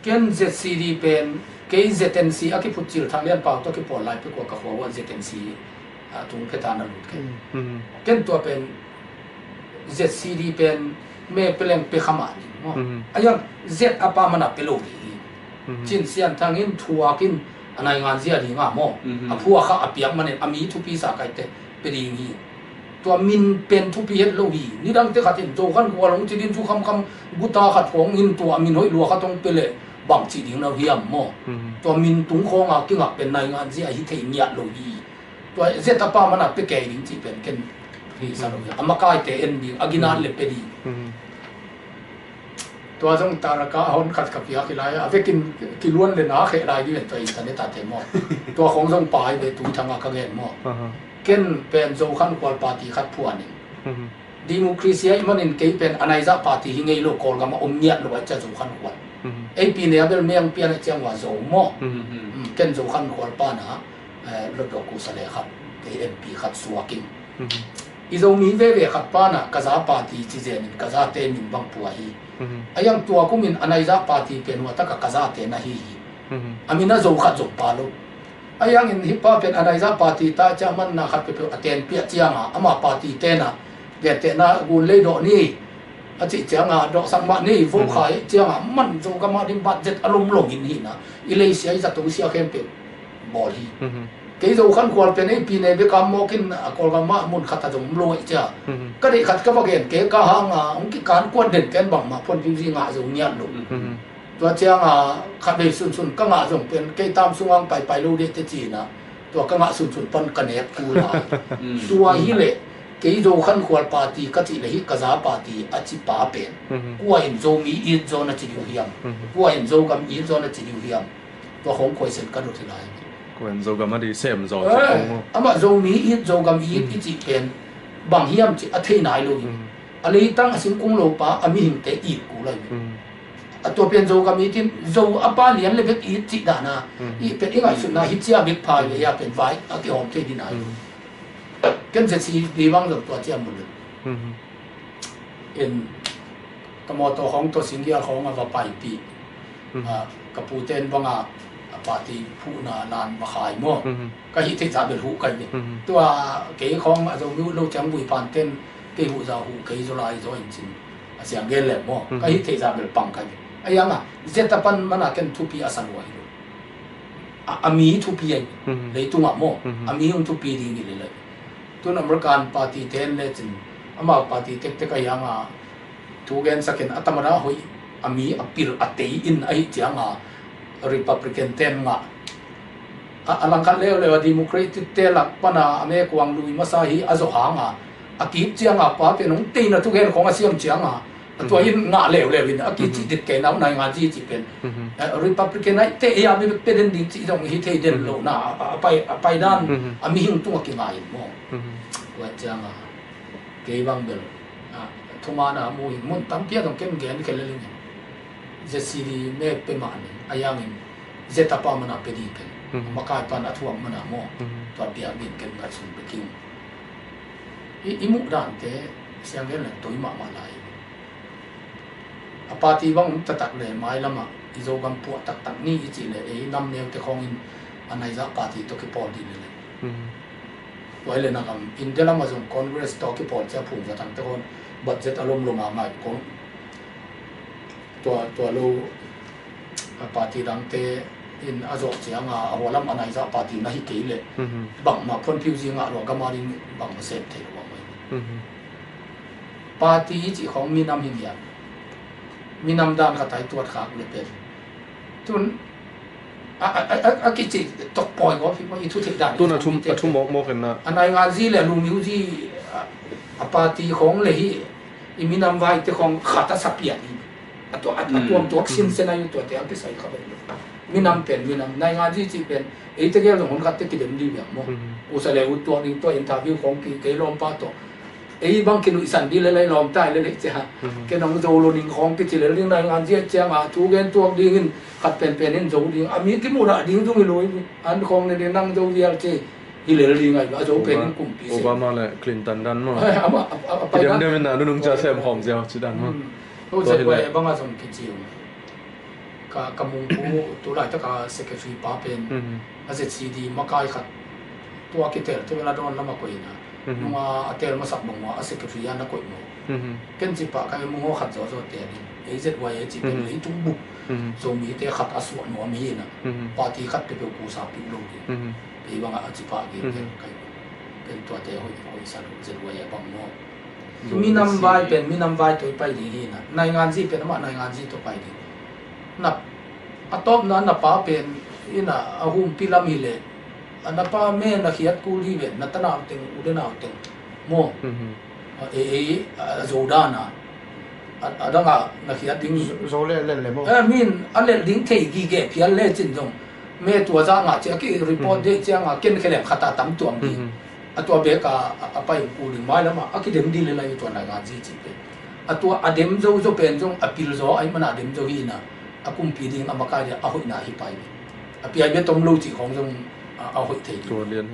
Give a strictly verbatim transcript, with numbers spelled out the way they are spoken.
Ken Z C D pen, kei Z N C a kiphut cil Thang Lian Pau tawh kipawl lai pek ua ka khua uah Z N C a tung phetan a lut kei. Ken tua pen Z C D pen me peleng pe kha mah ding maw. A yang Z a pa mana pe lo ding hi. Cin Sian Thang in thuak in a naingan zia ding a maw. A phuak kha a piak manin a mi thupi sa kaite pe ding hi. Tua min pen thupi het lo hi. Nidangte khat in Zo Khan Khual hong ci din cu khamkham guta khat hong in tua min hoih lua khat hong pe leh bang ci ding lo hiam maw. Tua min tung khawng a kingak pen naingan zia hi thei ngiat lo hi. Tua Z a pa mana pe kei ding ci pen ken hi sa lo hi. A makaite en ding a ginat le pe ding. Tua zong taraka a hon khat ka piak hi lai a vekin kiluan le na kheh lai dih ven tua internet ah te maw. Tua khong zong pai ve tui thanga ka gen maw. Ken pen Zo Khan Khual party khat phuan in. Democracy a i manin kei pen a naizah party hi ngei lo Kawlgam a om ngiat lo a cia Zo Khan Khual. Ei pi ne a bel meng pian a ciang ua Zo maw. Ken Zo Khan Khual pana lotdok kusa le khat kei M P khat suak in. I Zomi veve khat pana ka za party ci zenin ka zate min bang pua hi. A yang tua kumin a naizah party pen hua taka ka zate na hi hi. A min a Zo khat zong pa lo. A yangin hi pa pen a naizah party ta cia manna khat pepeu a tenpiah cianga ama party tena gentehna gun lei dawh ni a cih cianga dawhsak mah ni vo khai cianga man Zogam a ding budget a lomlom in hina i leisia i zato sia khempeuh bawl hi. Kei Zo Khan Khual pen ei pi ne bekam mawkin a Kawlgam ah mun khat a zong lo aih cia ka deih khat ka va gen ke ka hanga hong kikan kuat den ken bangmah phuanpim zi ngah zo ngiat lo. Tua cianga khatvei sunsun ka ngah zong pen kei tam sungang paipai lo deh te cina tua ka ngah sunsun pan ka nek tu lai. Tua hileh kei Zo Khan Khual party ka cih le hi ka za party a ci pa pen kua in Zomi it zaw na ci diu hiam? Kua in Zogam it zaw na ci diu hiam? Tua khong khuaisen ka dot hi lai. Kua in Zogam a di sem zaw ci khong maw? Amah Zomi it Zogam it i cih pen bang hiam ci a thei nai lo hi. A leitang a singkung lo pa a mihingte it ku lai ve. A tua pen Zogam it in Zo a pa lian le bek it cih dana i pen i ngaihsutna hi cia bek phai ve ia pen vai a kihawm thei dina hi. Ken Z C D bang zong tua cia mun in ka mawtaw khawng tawh singgial khawng a va paipih. Ka puten banga a party phuhna lan va khai maw. Ka hih theih zah bel huh kai ve. Tua kei khawng a Zomi uh lo ciang vui pan ten kei huh zah huh kei zaw lai zaw in cin a siang gen lem maw. Ka hih theih zah bel pang kai ve. A yanga Z a pan mana ken thupi a sa lua hi lo. A mi thupi a hi. Leitungah maw a mi hong thupi ding hi lelai. Tun American party ten le cin amau party tektek a hianga thu gensakin a tamada hoih a mi a pil a tei in ahi cianga Republican ten ngah a langkhat leuleu a Democratic te lak pana a mekuang lui masa hi a zawh hanga a kip cianga pa pen hong teina thugen khong a siam cianga a tua in ngah leuleu in a kici dit kei nau nai nga ci ci pen Republican ai te ia mi pe den ding ci zong hi thei den lo na a pai a pai dan a mihing tunga kinga in maw. Tua cianga kei bang bel thumana mu in mun tampi a dong ken gen khel lelin Z C D me pe mah ning a yangin Z a pa mana pe ding ken makai pan a thuak mana maw. Tua biak din ken ngaihsun pe king i muh dante siang gen le toi mahmah lai. A party bang um taktak le mailamah i Zogam puah taktak ni i cih le ei nam neute khawngin a naizah party tawh kipawl dih le le. Tua hi le na gam India lamah zong Congress tawh kipawl cia phung zatangte khawng budget a lomlom a ngai kong tua tua lo a party dangte in a zawh cianga a hualam a naizah party na hi kei le bangmah phuanphiu zi ngah lo a gama ding bangmah sem thei lo bangmah. Party i cih khawng minam hi ngiat minam dan khatai tuat khak le pen tun a kici tokpawi ko i thu theih dan tun a thum a thum mawk mawk en na a nai ngan zi le a lum hiu zi a party khawng le hi i minam vai te khawng khat a sapian hi a tuam tuak sin sen a yu tua te a kisai kha pen minam pen minam nai ngan zi cih pen ei te gel zong hun khat te kidem di biang maw. U sa le u tuak ding tua interview khawng ki kei lawmpa tawh ei bang kinuihsan dih le lai lawm tai le leh cia. Ken hong zo lo ning khawng kici lel ding nai ngan ziah cianga thu gen tuak dingin khat penpen in zo ding a mi kimuh rah ding zung hi lo hi. An khawng ne ding nang zo vial ci hi lel ding ai a zo pen in kumpi se. Obama le Clinton dan maw. Amah a pai dan. Kidem dem in a nunung cia sem khawm ziau ci dan maw. Ho zet bai banga zong kici ung. Ka, ka mungpu tu laitaka secretary pa pen a Z C D makai khat tua kitel tu la dawn lama koina nunga a tel masak bang a secretary a na koih maw. Ken ci pah ka mungho khat zawzaw te ding ei Z Y A ci pen leitung bup Zomite khat a suah nuam hi na. Party khat peuhpeuh kusa piu lo ding. Kei bangah a ci pah gei pen kai pen tuate hoih hoih sa lo Z Y A bang maw. Minam vai pen minam vai tawh i pai ding hi na. Nainganzi pen amah nainganzi tawh pai ding. Na a tawpna na pa pen ina a humpi lam hi le a na pa me na khiat kul hi ve na tanau teng u denau teng maw. A ei a zo dana a danga na khiat ding zo le lel le maw. Min a lel ding thei gige phial le cin zong me tua za nga ci a ki report de cianga ken khelem khata tam tuam ding. A tua beka a pai kul ding mai lama a kidem ding le lai tua nainganzi ci pen a tua a dem zo zo pen zong a pil zo ai mana dem zo hi na. A kumpi ding a makai dia a hoihna hi pai ve. A piai bia tom lo cih khong zong a hoih thei ding.